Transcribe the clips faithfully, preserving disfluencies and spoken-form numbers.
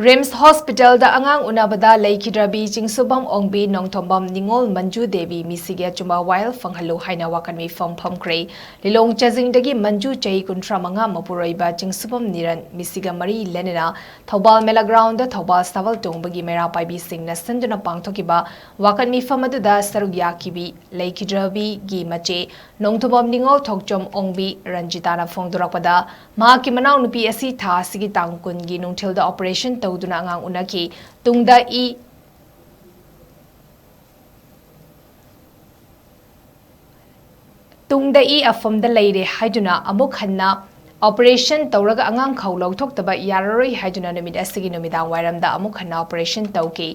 ꯔꯤꯝꯁ ꯍꯣꯁꯄꯤꯇꯥꯜꯗ ꯑꯉꯥꯡ ꯎꯅꯕꯗ ꯂꯩꯈꯤꯗ꯭ꯔꯕꯤ ꯆꯤꯡꯁꯨꯕꯝ ꯑꯣꯡꯕꯤ, ꯅꯣꯡꯊꯣꯝꯕꯝ ꯅꯤꯉꯣꯜ, ꯃꯟꯖꯨ ꯗꯦꯕꯤ ꯃꯤꯁꯤꯒꯤ ꯑꯆꯨꯝꯕ ꯋꯥꯌꯦꯜ ꯐꯪꯍꯜꯂꯨ ꯍꯥꯏꯅ ꯋꯥꯀꯠ ꯃꯤꯐꯝ ꯐꯝꯈ꯭ꯔꯦ꯫ ꯂꯤꯂꯣꯡ ꯆꯥꯖꯤꯡꯗꯒꯤ ꯃꯟꯖꯨ, ꯆꯍꯤ ꯀꯨꯟꯊ꯭ꯔꯥ ꯃꯉꯥ, ꯃꯄꯨꯔꯣꯏꯕ ꯆꯤꯡꯁꯨꯕꯝ ꯅꯤꯔꯟ ꯃꯤꯁꯤꯒ ꯃꯔꯤ ꯂꯩꯅꯅ ꯊꯧꯕꯥꯜ ꯃꯦꯂꯥ ꯒ꯭ꯔꯥꯎꯟꯗ ꯊꯧꯕꯥꯜ ꯁꯥꯕꯜ ꯇꯣꯡꯕꯒꯤ ꯃꯩꯔꯥ ꯄꯥꯏꯕꯤꯁꯤꯡꯅ ꯁꯤꯟꯗꯨꯅ ꯄꯥꯡꯊꯣꯛꯈꯤꯕ ꯋꯥꯀꯠ ꯃꯤꯐꯝ ꯑꯗꯨꯗ ꯁꯔꯨꯛ ꯌꯥꯈꯤꯕꯤ ꯂꯩꯈꯤꯗ꯭ꯔꯕꯤꯒꯤ ꯃꯆꯦ ꯅꯣꯡꯊꯣꯝꯕꯝ ꯅꯤꯉꯣꯜ ꯊꯣꯛꯆꯣꯝ ꯑꯣꯡꯕꯤ ꯔꯟꯖꯤꯇꯥꯅ ꯐꯣꯡꯗꯣꯔꯛꯄꯗ, ꯃꯍꯥꯛꯀꯤ ꯃꯅꯥꯎꯅꯨꯄꯤ ꯑꯁꯤ ꯊꯥ ꯑꯁꯤꯒꯤ ꯇꯥꯡ ꯀꯨꯟꯒꯤ ꯅꯨꯡꯊꯤꯜꯗ ꯑꯣꯄꯔꯦꯁꯟ ꯇꯧꯗꯨꯅ ꯑꯉꯥꯡ ꯎꯅꯈꯤ꯫ ꯇꯨꯡꯗ ꯏ ꯇꯨꯡꯗ ꯏ ꯑꯐꯝꯗ ꯂꯩꯔꯦ ꯍꯥꯏꯗꯨꯅ ꯑꯃꯨꯛ ꯍꯟꯅ ꯑꯣꯄꯔꯦꯁꯟ ꯇꯧꯔꯒ ꯑꯉꯥꯡ ꯈꯧ ꯂꯧꯊꯣꯛꯇꯕ ꯌꯥꯔꯔꯣꯏ ꯍꯥꯏꯗꯨꯅ ꯅꯨꯃꯤꯠ ꯑꯁꯤꯒꯤ ꯅꯨꯃꯤꯗꯥꯡ ꯋꯥꯏꯔꯝꯗ ꯑꯃꯨꯛ ꯍꯟꯅ ꯑꯣꯄꯔꯦꯁꯟ ꯇꯧꯈꯤ꯫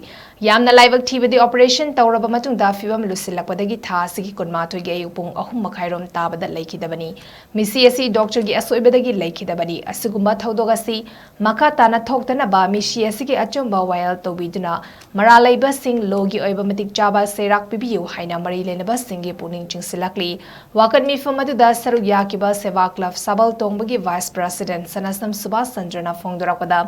ꯌꯥꯝꯅ ꯂꯥꯏꯕꯛ ꯊꯤꯕꯗꯤ, ꯑꯣꯄꯔꯦꯁꯟ ꯇꯧꯔꯕ ꯃꯇꯨꯡꯗ ꯐꯤꯕꯝ ꯂꯨꯁꯤꯜꯂꯛꯄꯗꯒꯤ ꯊꯥ ꯑꯁꯤꯒꯤ ꯀꯨꯟꯃꯥꯊꯣꯏꯒꯤ ꯑꯌꯨꯛ ꯄꯨꯡ ꯑꯍꯨꯝ ꯃꯈꯥꯏꯔꯣꯝ ꯇꯥꯕꯗ ꯂꯩꯈꯤꯗꯕꯅꯤ꯫ ꯃꯤꯁꯤ ꯑꯁꯤ ꯗꯣꯛꯇꯔꯒꯤ ꯑꯁꯣꯏꯕꯗꯒꯤ ꯂꯩꯈꯤꯗꯕꯅꯤ꯫ ꯑꯁꯤꯒꯨꯝꯕ ꯊꯧꯗꯣꯛ ꯑꯁꯤ ꯃꯈꯥ ꯇꯥꯅ ꯊꯣꯛꯇꯅꯕ ꯃꯤꯁꯤ ꯑꯁꯤꯒꯤ ꯑꯆꯨꯝꯕ ꯋꯥꯌꯦꯜ ꯇꯧꯕꯤꯗꯨꯅ ꯃꯔꯥꯜ ꯂꯩꯕꯁꯤꯡ ꯂꯣꯒꯤ ꯑꯣꯏꯕ ꯃꯇꯤꯛ ꯆꯥꯕ ꯆꯩꯔꯥꯛ ꯄꯤꯕꯤꯌꯨ ꯍꯥꯏꯅ ꯃꯔꯤ ꯂꯩꯅꯕꯁꯤꯡꯒꯤ ꯄꯨꯛꯅꯤꯡ ꯆꯤꯡꯁꯤꯜꯂꯛꯂꯤ꯫ ꯋꯥꯀꯠ ꯃꯤꯐꯝ ꯑꯗꯨꯗ ꯁꯔꯨꯛ ꯌꯥꯈꯤꯕ ꯁꯦꯕꯥ ꯀ꯭ꯂꯕ ꯁꯥꯕꯜ ꯇꯣꯡꯕꯒꯤ ꯚꯥꯏꯁ ꯄ꯭ꯔꯦꯁꯤꯗꯦꯟꯠ ꯁꯅꯥꯁꯝ ꯁꯨꯕꯥꯁ ꯆꯟꯗ꯭ꯔꯅ ꯐꯣꯡꯗꯣꯔꯛꯄꯗ,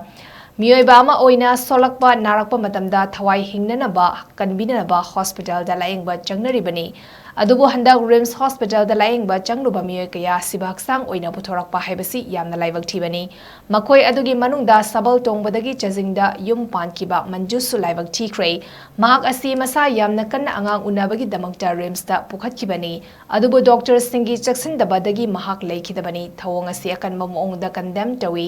ꯃꯤꯑꯣꯏꯕ ꯑꯃ ꯑꯣꯏꯅ ꯁꯣꯛꯂꯛꯄ ꯅꯥꯔꯛꯄ ꯃꯇꯝꯗ ꯊꯋꯥꯏ ꯍꯤꯡꯅꯅꯕ, ꯀꯟꯕꯤꯅꯅꯕ ꯍꯣꯁꯄꯤꯇꯥꯜꯗ ꯂꯥꯌꯦꯡꯕ ꯆꯪꯅꯔꯤꯕꯅꯤ꯫ ꯑꯗꯨꯕꯨ ꯍꯟꯗꯛ ꯔꯤꯝꯁ ꯍꯣꯁꯄꯤꯇꯥꯜꯗ ꯂꯥꯌꯦꯡꯕ ꯆꯪꯂꯨꯕ ꯃꯤꯑꯣꯏ ꯀꯌꯥ ꯑꯁꯤꯕ ꯍꯛꯆꯥꯡ ꯑꯣꯏꯅ ꯄꯨꯊꯣꯔꯛꯄ ꯍꯥꯏꯕꯁꯤ ꯌꯥꯝꯅ ꯂꯥꯏꯕꯛ ꯊꯤꯕꯅꯤ꯫ ꯃꯈꯣꯏ ꯑꯗꯨꯒꯤ ꯃꯅꯨꯡꯗ ꯁꯥꯕꯜ ꯇꯣꯡꯕꯗꯒꯤ ꯆꯥꯖꯤꯡꯗ ꯌꯨꯝ ꯄꯥꯟꯈꯤꯕ ꯃꯟꯖꯨꯁꯨ ꯂꯥꯏꯕꯛ ꯊꯤꯈ꯭ꯔꯦ꯫ ꯃꯍꯥꯛ ꯑꯁꯤ ꯃꯁꯥ ꯌꯥꯝꯅ ꯀꯟꯅ ꯑꯉꯥꯡ ꯎꯅꯕꯒꯤꯗꯃꯛꯇ ꯔꯤꯝꯁꯇ ꯄꯨꯈꯠꯈꯤꯕꯅꯤ꯫ ꯑꯗꯨꯕꯨ ꯗꯣꯛꯇꯔꯁꯤꯡꯒꯤ ꯆꯦꯛꯁꯤꯟꯗꯕꯗꯒꯤ ꯃꯍꯥꯛ ꯂꯩꯈꯤꯗꯕꯅꯤ꯫ ꯊꯧꯑꯣꯡ ꯑꯁꯤ ꯑꯀꯟꯕ ꯃꯑꯣꯡꯗ ꯀꯟꯗꯦꯝ ꯇꯧꯏ꯫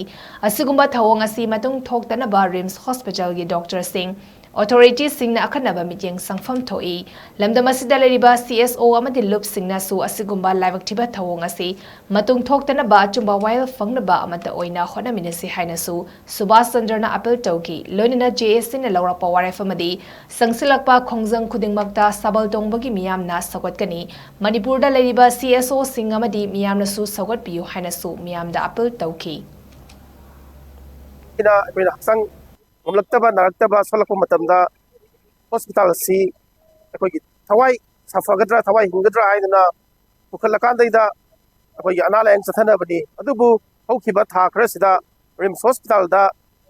ꯑꯁꯤꯒꯨꯝꯕ ꯊꯧꯑꯣꯡ ꯑꯁꯤ ꯃꯇꯨꯡ ꯊꯣꯛꯇꯅꯕ ꯔꯤꯝꯁ ꯍꯣꯁꯄꯤꯇꯥꯜꯒꯤ ꯗꯣꯛꯇꯔꯁꯤꯡ, ꯑꯣꯊꯣꯔꯤꯇꯤꯁꯤꯡꯅ ꯑꯈꯟꯅꯕ ꯃꯤꯠꯌꯦꯡ ꯆꯪꯐꯝ ꯊꯣꯛꯏ꯫ ꯂꯝꯗꯝ ꯑꯁꯤꯗ ꯂꯩꯔꯤꯕ ꯁꯤ ꯑꯦꯁ ꯑꯣ ꯑꯃꯗꯤ ꯂꯨꯞꯁꯤꯡꯅꯁꯨ ꯑꯁꯤꯒꯨꯝꯕ ꯂꯥꯏꯕꯛ ꯊꯤꯕ ꯊꯧꯑꯣꯡ ꯑꯁꯤ ꯃꯇꯨꯡ ꯊꯣꯛꯇꯅꯕ ꯑꯆꯨꯝꯕ ꯋꯥꯌꯦꯜ ꯐꯪꯅꯕ ꯑꯃꯠꯇ ꯑꯣꯏꯅ ꯍꯣꯠꯅꯃꯤꯟꯅꯁꯤ ꯍꯥꯏꯅꯁꯨ ꯁꯨꯕꯥꯁ ꯆꯟꯗ꯭ꯔꯅ ꯑꯥꯄꯤꯜ ꯇꯧꯈꯤ꯫ ꯂꯣꯏꯅꯅ ꯖꯦ ꯑꯦ ꯁꯤꯅ ꯂꯧꯔꯛꯄ ꯋꯥꯔꯦꯞ ꯑꯃꯗꯤ ꯆꯪꯁꯤꯜꯂꯛꯄ ꯈꯣꯡꯖꯪ ꯈꯨꯗꯤꯡꯃꯛꯇ ꯁꯥꯕꯜ ꯇꯣꯡꯕꯒꯤ ꯃꯤꯌꯥꯝꯅ ꯁꯧꯒꯠꯀꯅꯤ꯫ ꯃꯅꯤꯄꯨꯔꯗ ꯂꯩꯔꯤꯕ ꯁꯤ ꯑꯦꯁ ꯑꯣꯁꯤꯡ ꯑꯃꯗꯤ ꯃꯤꯌꯥꯝꯅꯁꯨ ꯁꯧꯒꯠꯄꯤꯌꯨ ꯍꯥꯏꯅꯁꯨ ꯃꯤꯌꯥꯝꯗ ꯑꯥꯄꯤꯜ ꯇꯧꯈꯤ꯫ ꯑꯩꯈꯣꯏꯅ ꯍꯛꯆꯥꯡ ꯉꯝꯂꯛꯇꯕ, ꯅꯥꯔꯛꯇꯕ, ꯁꯣꯛꯂꯛꯄ ꯃꯇꯝꯗ ꯍꯣꯁꯄꯤꯇꯥꯜ ꯑꯁꯤ ꯑꯩꯈꯣꯏꯒꯤ ꯊꯋꯥꯏ ꯁꯥꯐꯒꯗ꯭ꯔꯥ, ꯊꯋꯥꯏ ꯍꯤꯡꯒꯗ꯭ꯔꯥ ꯍꯥꯏꯗꯅ ꯄꯨꯈꯠꯂꯀꯥꯟꯗꯩꯗ ꯑꯩꯈꯣꯏꯒꯤ ꯑꯅꯥ ꯂꯥꯏꯌꯦꯡ ꯆꯠꯊꯅꯕꯅꯤ꯫ ꯑꯗꯨꯕꯨ ꯍꯧꯈꯤꯕ ꯊꯥ ꯈꯔꯁꯤꯗ ꯔꯤꯝꯁ ꯍꯣꯁꯄꯤꯇꯥꯜꯗ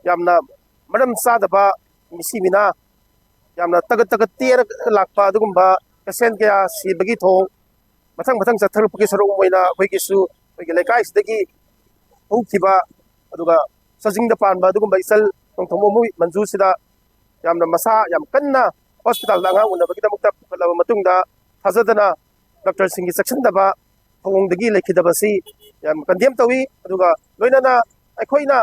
ꯌꯥꯝꯅ ꯃꯔꯝ ꯆꯥꯗꯕ ꯃꯤꯁꯤ ꯃꯤꯅꯥ, ꯌꯥꯝꯅ ꯇꯒꯠ ꯇꯒꯠ ꯇꯦꯛꯑꯒ ꯂꯥꯛꯄ ꯑꯗꯨꯒꯨꯝꯕ ꯄꯦꯁꯦꯟ ꯀꯌꯥ ꯁꯤꯕꯒꯤ ꯊꯧꯑꯣꯡ ꯃꯊꯪ ꯃꯊꯪ ꯆꯠꯊꯔꯛꯄꯒꯤ ꯁꯔꯨꯛ ꯑꯃ ꯑꯣꯏꯅ ꯑꯩꯈꯣꯏꯒꯤꯁꯨ ꯑꯩꯈꯣꯏꯒꯤ ꯂꯩꯀꯥꯏꯁꯤꯗꯒꯤ ꯍꯧꯈꯤꯕ, ꯑꯗꯨꯒ ꯆꯥꯖꯤꯡꯗ ꯄꯥꯟꯕ ꯑꯗꯨꯒꯨꯝꯕ ꯏꯆꯜ ꯅꯣꯡꯊꯣꯝꯕꯝ ꯃꯟꯖꯨꯁꯤꯗ ꯌꯥꯝꯅ ꯃꯁꯥ ꯌꯥꯝ ꯀꯟꯅ ꯍꯣꯁꯄꯤꯇꯥꯜꯗ ꯑꯉꯥꯡ ꯎꯅꯕꯒꯤꯗꯃꯛꯇ ꯄꯨꯈꯠꯂꯕ ꯃꯇꯨꯡꯗ, ꯊꯥꯖꯗꯅ ꯗꯣꯛꯇꯔꯁꯤꯡꯒꯤ ꯆꯦꯛꯁꯤꯟꯗꯕ ꯊꯧꯑꯣꯡꯗꯒꯤ ꯂꯩꯈꯤꯗꯕꯁꯤ ꯌꯥꯝ ꯀꯟꯗꯦꯝ ꯇꯧꯏ꯫ ꯑꯗꯨꯒ ꯂꯣꯏꯅꯅ ꯑꯩꯈꯣꯏꯅ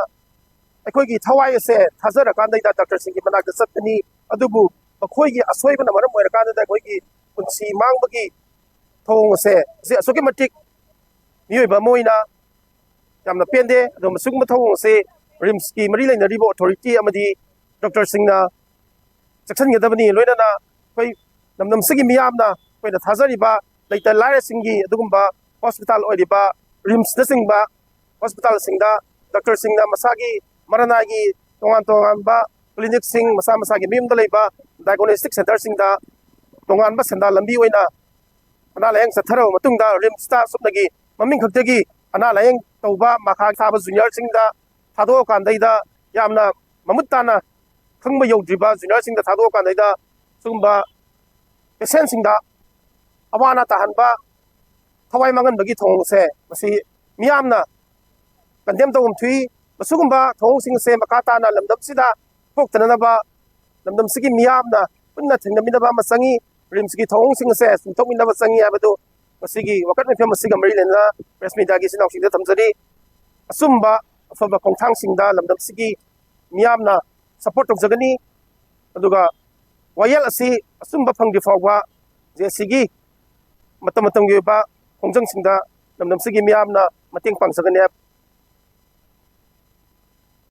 ꯑꯩꯈꯣꯏꯒꯤ ꯊꯋꯥꯏ ꯑꯁꯦ ꯊꯥꯖꯔꯀꯥꯟꯗ ꯗꯥꯛꯇꯔꯁꯤꯡꯒꯤ ꯃꯅꯥꯛꯇ ꯆꯠꯄꯅꯤ, ꯑꯗꯨꯕꯨ ꯃꯈꯣꯏꯒꯤ ꯑꯁꯣꯏꯕꯅ ꯃꯔꯝ ꯑꯣꯏꯔꯀꯥꯟꯗ ꯑꯩꯈꯣꯏꯒꯤ ꯄꯨꯟꯁꯤ ꯃꯥꯡꯕꯒꯤ ꯊꯧꯑꯣꯡ ꯑꯁꯦ, ꯑꯁꯤ ꯑꯁꯨꯛꯀꯤ ꯃꯇꯤꯛ ꯃꯤꯑꯣꯏꯕ ꯑꯃ ꯑꯣꯏꯅ ꯌꯥꯝꯅ ꯄꯦꯟꯗꯦ꯫ ꯑꯗꯨꯒ ꯃꯁꯤꯒꯨꯝꯕ ꯊꯧꯑꯣꯡ ꯑꯁꯤ ꯔꯤꯝꯁꯀꯤ ꯃꯔꯤ ꯂꯩꯅꯔꯤꯕ ꯑꯣꯊꯣꯔꯤꯇꯤ ꯑꯃꯗꯤ ꯗꯣꯛꯇꯔꯁꯤꯡꯅ ꯆꯦꯛꯁꯤꯟꯒꯗꯕꯅꯤ꯫ ꯂꯣꯏꯅꯅ ꯑꯩꯈꯣꯏ ꯂꯝꯗꯝꯁꯤꯒꯤ ꯃꯤꯌꯥꯝꯅ ꯑꯩꯈꯣꯏꯅ ꯊꯥꯖꯔꯤꯕ ꯂꯩꯇ ꯂꯥꯏꯔꯁꯤꯡꯒꯤ ꯑꯗꯨꯒꯨꯝꯕ ꯍꯣꯁꯄꯤꯇꯥꯜ ꯑꯣꯏꯔꯤꯕ ꯔꯤꯝꯁꯅꯆꯤꯡꯕ ꯍꯣꯁꯄꯤꯇꯥꯜꯁꯤꯡꯗ ꯗꯣꯛꯇꯔꯁꯤꯡꯅ ꯃꯁꯥꯒꯤ ꯃꯔꯅꯥꯏꯒꯤ ꯇꯣꯉꯥꯟ ꯇꯣꯉꯥꯟꯕ ꯀ꯭ꯂꯤꯅꯤꯛꯁꯤꯡ, ꯃꯁꯥ ꯃꯁꯥꯒꯤ ꯃꯌꯨꯝꯗ ꯂꯩꯕ ꯗꯥꯏꯒꯣꯅꯣꯁꯇꯤꯛ ꯁꯦꯟꯇꯔꯁꯤꯡꯗ ꯇꯣꯉꯥꯟꯕ ꯁꯦꯟꯗꯥꯟ ꯂꯝꯕꯤ ꯑꯣꯏꯅ ꯑꯅꯥ ꯂꯥꯌꯦꯡ ꯆꯠꯊꯔꯕ ꯃꯇꯨꯡꯗ ꯔꯤꯝꯁꯇ ꯁꯨꯞꯅꯒꯤ ꯃꯃꯤꯡ ꯈꯛꯇꯒꯤ ꯑꯅꯥ ꯂꯥꯌꯦꯡ ꯇꯧꯕ ꯃꯈꯥ ꯊꯥꯕ ꯖꯨꯅꯤꯌꯔꯁꯤꯡꯗ ꯊꯥꯗꯣꯛꯑꯀꯥꯟꯗꯩꯗ ꯌꯥꯝꯅ ꯃꯃꯨꯠ ꯇꯥꯅ ꯈꯪꯕ ꯌꯧꯗ꯭ꯔꯤꯕ ꯖꯨꯅꯤꯌꯔꯁꯤꯡꯗ ꯊꯥꯗꯣꯛꯑꯀꯥꯟꯗꯩꯗ ꯁꯤꯒꯨꯝꯕ ꯄꯦꯁꯦꯟꯁꯤꯡꯗ ꯑꯋꯥ ꯑꯅꯥ ꯇꯥꯍꯟꯕ, ꯊꯋꯥꯏ ꯃꯥꯡꯍꯟꯕꯒꯤ ꯊꯧꯑꯣꯡꯁꯦ ꯃꯁꯤ ꯃꯤꯌꯥꯝꯅ ꯀꯟꯗꯦꯝ ꯇꯧꯐꯝ ꯊꯣꯛꯏ꯫ ꯃꯁꯤꯒꯨꯝꯕ ꯊꯧꯑꯣꯡꯁꯤꯡ ꯑꯁꯦ ꯃꯈꯥ ꯇꯥꯅ ꯂꯝꯗꯝꯁꯤꯗ ꯊꯣꯛꯇꯅꯅꯕ ꯂꯝꯗꯝꯁꯤꯒꯤ ꯃꯤꯌꯥꯝꯅ ꯄꯨꯟꯅ ꯊꯦꯡꯅꯃꯤꯟꯅꯕ ꯑꯃ ꯆꯪꯏ꯫ ꯔꯤꯝꯁꯀꯤ ꯊꯧꯑꯣꯡꯁꯤꯡ ꯑꯁꯦ ꯆꯨꯝꯊꯣꯛꯃꯤꯟꯅꯕ ꯆꯪꯏ ꯍꯥꯏꯕꯗꯨ ꯉꯁꯤꯒꯤ ꯋꯥꯀꯠ ꯃꯤꯐꯝ ꯑꯁꯤꯒ ꯃꯔꯤ ꯂꯩꯅꯅ ꯄ꯭ꯔꯦꯁ ꯃꯤꯗꯤꯌꯥꯒꯤ ꯏꯆꯤꯟ ꯏꯅꯥꯎꯁꯤꯡꯗ ꯊꯝꯖꯔꯤ꯫ ꯑꯆꯨꯝꯕ ꯑꯐꯕ ꯈꯣꯡꯊꯥꯡꯁꯤꯡꯗ ꯂꯝꯗꯝꯁꯤꯒꯤ ꯃꯤꯌꯥꯝꯅ ꯁꯄꯣꯔꯠ ꯇꯧꯖꯒꯅꯤ꯫ ꯑꯗꯨꯒ ꯋꯥꯌꯦꯜ ꯑꯁꯤ ꯑꯆꯨꯝꯕ ꯐꯪꯗ꯭ꯔꯤ ꯐꯥꯎꯕ ꯖꯦ ꯑꯦꯁ ꯁꯤꯒꯤ ꯃꯇꯝ ꯃꯇꯝꯒꯤ ꯑꯣꯏꯕ ꯈꯣꯡꯖꯪꯁꯤꯡꯗ ꯂꯝꯗꯝꯁꯤꯒꯤ ꯃꯤꯌꯥꯝꯅ ꯃꯇꯦꯡ ꯄꯥꯡꯖꯒꯅꯤ ꯍꯥꯏꯕ